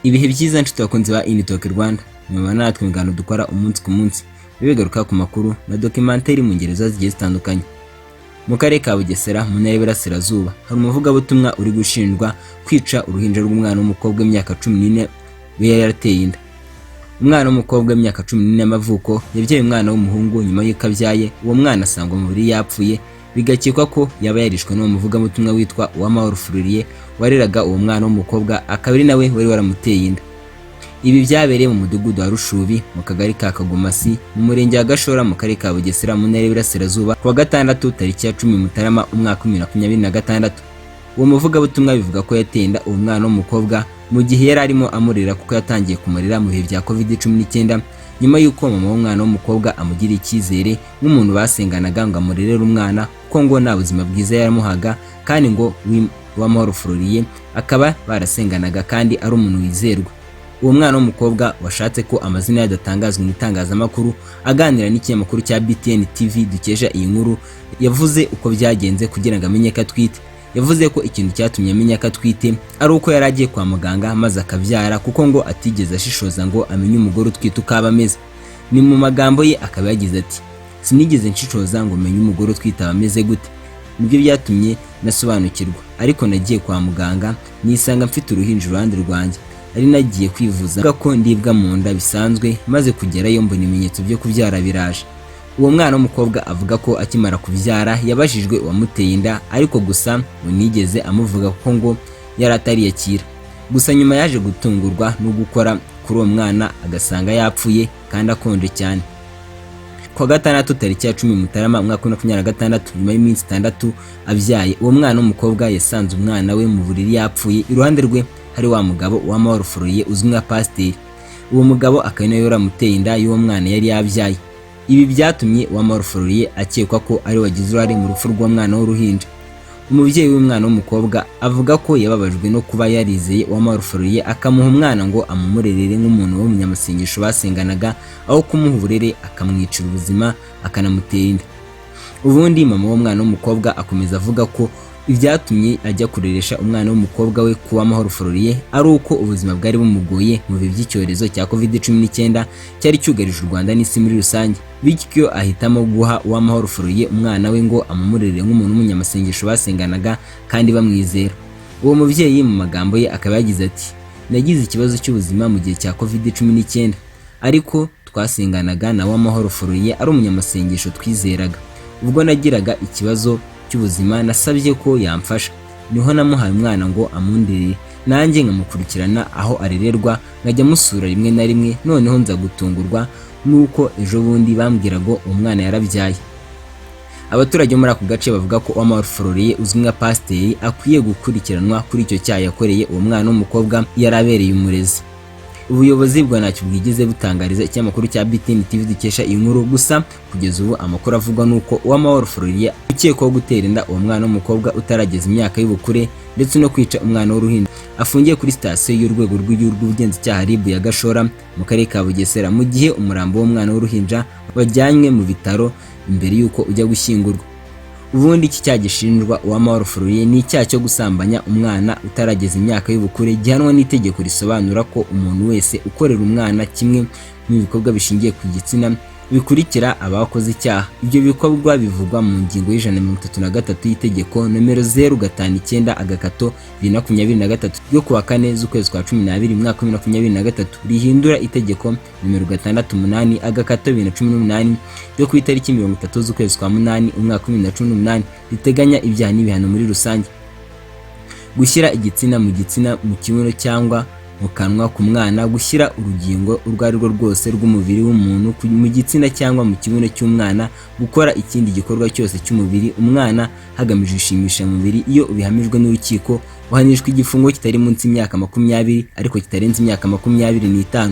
Ibihe byiza, nshuti bakunzi ba Initoke Rwanda, nyuma natwe ibiganiro dukora umunsi ku munsi bigaruka ku makuru na documentary mu ngeri zigiye zitandukanye. Mu karere ka Bugesera, mu ntara y'Iburasirazuba, hari umuvugabutumwa uri gushinjwa kwica uruhinja rw'umwana w'umukobwa w'imyaka 14 we yari yarateye inda. Umwana w'umukobwa w'imyaka 14 y'amavuko yabyaye umwana w'umuhungu. Nyuma y'uko abyaye, uwo mwana asangwa mu buriri yapfuye, bigakekwa ko yaba yarishwe n'uwo muvugabutumwa witwa Uwamahoro Florien wareraga uwo mwana w'umukobwa, akaba ari nawe wari waramuteye inda. Ibi byabereye mu mudugudu wa Rushubi, mu kagari ka Kagomasi, mu murenge wa Gashora, mu karere ka Bugesera, mu ntara y'Iburasirazuba, ku wa gatandatu tariki ya 10 Mutarama umwaka wa 2026. Uwo muvugabutumwa bivuga ko yateye inda uwo mwana w'umukobwa mu gihe yari arimo amurera, kuko yatangiye kumurera mu bihe bya Covid-19, nyuma y'uko mama w'umwana w'umukobwa amugiriye icyizere nk'umuntu basenganaga ngo amurerere umwana, kuko ngo nta buzima bwiza yaramuhaga, kandi ngo Uwamahoro Florien akaba barasenganaga kandi ari umuntu wizerwa. Uwo mwana w'umukobwa washatse ko amazina ye adatangazwa mu itangazamakuru, aganira n'ikinyamakuru cya BTN TV dukesha iyi nkuru, yavuze uko byagenze kugira ngo amenye ko atwite. Yavuze ko ikintu cyatumye amenya ko atwite ari uko yari agiye kwa muganga maze akabyara, kuko ngo atigeze ashishoza ngo amenye umugore utwite uko aba ameze. Ni mu magambo ye, akaba yagize ati: "Sinigeze nshishoza ngo menye umugore utwite aba ameze gute, nibyo byatumye nasobanukirwa. Ariko nagiye kwa muganga nisanga mfite uruhinja iruhande rwanjye. Ari nagiye kwivuza ko ndibwa mu nda bisanzwe, maze kugerayo mbona ibimenyetso byo kubyara biraje." Uwo mwana w'umukobwa avuga ko akimara kubyara yabajijwe uwamuteye inda, ariko gusa ngo nigeze amuvuga kuko ngo yari atariyakira. Gusa nyuma yaje gutungurwa no gukora kuri uwo mwana agasanga yapfuye kandi akonje cyane. Kuwa gatandatu tariki ya 10 Mutarama umwaka wa 2026, nyuma y'iminsi 6 abyaye, uwo mwana w'umukobwa yasanze umwana we mu buriri yapfuye, iruhande rwe hari wa mugabo Uwamahoro Florien uzwi nka pasiteri. Uwo mugabo akaba nawe waramuteye inda y'uwo mwana yari yabyaye. Ibi byatumye Uwamahoro Florien akekwa ko ari we wagize uruhare mu rupfu rw'uwo mwana w'uruhinja. Umubyeyi w'umwana w'umukobwa avuga ko yababajwe no kuba yarizeye Uwamahoro Florien akamuha umwana ngo amumurerere nk'umuntu w'umunyamasengesho basenganaga, aho kumuha uburere akamwicira ubuzima akanamutera inda. Ubundi mama w'umwana w'umukobwa akomeza avuga ko ibyatumye ajya kureresha umwana w'umukobwa we ku Uwamahoro Florien ari uko ubuzima bwari bumugoye mu bihe by'icyorezo cya Covid-19 cyari cyugarije u Rwanda n'isi muri rusange, bityo ahitamo guha Uwamahoro Florien umwana we ngo amumurerere nk'umuntu w'umunyamasengesho basenganaga kandi bamwizera. Uwo mubyeyi mu magambo ye akaba yagize ati: "Nagize ikibazo cy'ubuzima mu gihe cya Covid-19, ariko twasenganaga na Uwamahoro Florien, ari umunyamasengesho twizeraga. Ubwo nagiraga ikibazo cy'ubuzima nasabye ko yamfasha, niho namuhaye umwana ngo amunderere, nanjye nkamukurikirana aho arererwa, nkajya musura rimwe na rimwe. Noneho nza gutungurwa nuko ejo bundi bambwira ngo uwo mwana yarabyaye." Abaturage bo muri ako gace bavuga ko Uwamahoro Florien uzwi nka pasiteri akwiye gukurikiranwa kuri icyo cyaha yakoreye uwo mwana w'umukobwa yari abereye umurezi. Ubuyobozi bwa ntacyo bwigeze butangariza ikinyamakuru cya BTN TV dukesha iyi nkuru. Gusa kugeza ubu amakuru avugwa nuko Uwamahoro Florien ukekwaho gutera inda uwo mwana w'umukobwa utarageza imyaka y'ubukure ndetse no kwica umwana w'uruhinja afungiye kuri sitasiyo y'urwego rw'igihugu rw'ubugenzacyaha RIB ya Gashora mu karere ka Bugesera, mu gihe umurambo w'umwana w'uruhinja wajyanywe mu bitaro imbere y'uko ujya gushyingurwa. Ubundi iki cyaha gishinjwa Uwamahoro Florien ni icyaha cyo gusambanya umwana utarageza imyaka y'ubukure, gihanwa n'itegeko risobanura ko umuntu wese ukorera umwana kimwe mu bikorwa bishingiye ku gitsina bikurikira abakoze icyaha. Ibyo bikorwa bivugwa mu ngingo ya 133 y'itegeko nomero 059/2023 ryo kuwa 4 z'ukwezi kwa 12 mu mwaka wa 2023, rihindura itegeko nomero 68/2018 ryo ku itariki 30 z'ukwezi kwa 8 umwaka wa 2018, riteganya ibyaha n'ibihano muri rusange. Gushyira igitsina mu gitsina, mu kibuno cyangwa mu kanwa ku mwana, gushyira urugingo urwo ari rwo rwose rw'umubiri w'umuntu mu gitsina cyangwa mu kibuno cy'umwana, gukora ikindi gikorwa cyose cy'umubiri umwana hagamijwe ishimisha mubiri, iyo ubihamijwe n'urukiko uhanishwa igifungo kitari munsi y'imyaka 20 ariko kitarenze imyaka 25.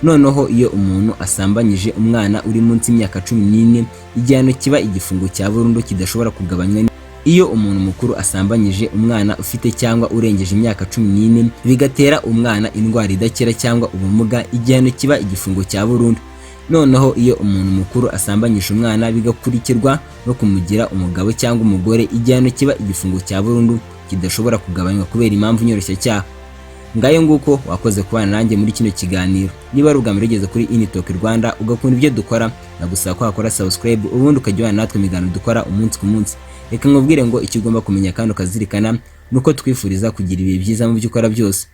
Noneho iyo umuntu asambanyije umwana uri munsi y'imyaka 14, igihano kiba igifungo cya burundu kidashobora kugabanywa. Iyo umuntu mukuru asambanyije umwana ufite cyangwa urengeje imyaka 14 bigatera umwana indwara idakira cyangwa ubumuga, igihano kiba igifungo cya burundu. Noneho iyo umuntu mukuru asambanyije umwana bigakurikirwa no kumugira umugabo cyangwa umugore, igihano kiba igifungo cya burundu kidashobora kugabanywa kubera impamvu nyoroshyacyaha. Ngayo nguko, wakoze kubana nanjye muri kino kiganiro. Niba ari ubwa mbere ugeze kuri Initalk Rwanda, ugakunda ibyo dukora, nagusaba ko wakora subscribe, ubundi ukajya ubana natwe ibiganiro dukora umunsi ku munsi. Reka nkubwire ngo icyo ugomba kumenya kandi ukazirikana ni uko twifuriza kugira ibihe byiza mu byo ukora byose.